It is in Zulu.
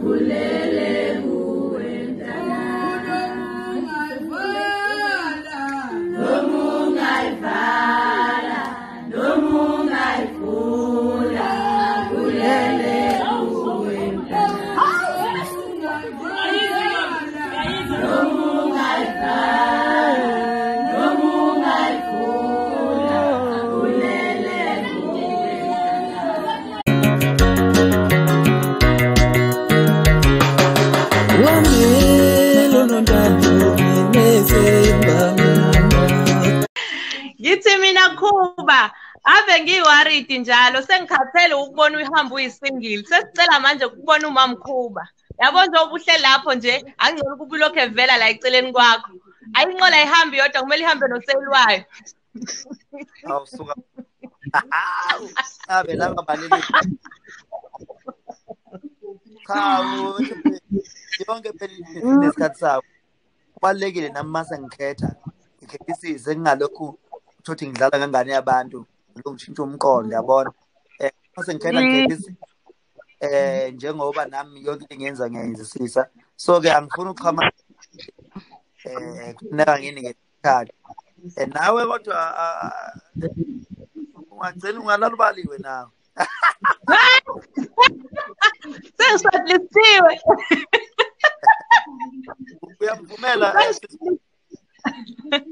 Kulele kuwe mntanami. Noma ungayivala, noma ungayivula, kulele kuwe mntanami. Noma ungayivala, noma ungayivula, kulele kuwe mntanami. Ngithi mina Khuba, ave ngiyi-worried njalo, sengikhathele ukubona uhamba uyi-single. Sesicela manje ukubona uMamKhuba. Yabo nje ubuhle lapho nje, angcono ukuba ulokhu evela la eceleni kwakho. Ayinqola ayihambi yodwa, kumele ihambe noseyili wayo. Awu suka. Awu, ave laba balelile. Cha, yonke phela inesikhathi sawo. Kubalulekile nami mase ngikhetha, ngikhethisise ngingalokhu uthi ngidlala ngengane yabantu, ngishintsha umqondo, yabona. Mase ngikhetha ngikhethisise njengoba nami yonke into ngiyenza ngiyayenzisisa. So ke angifuni ukuchama kufuneka nginike isikhathi. Nawe kodwa ungagcina ungalala ubaliwe nawe. '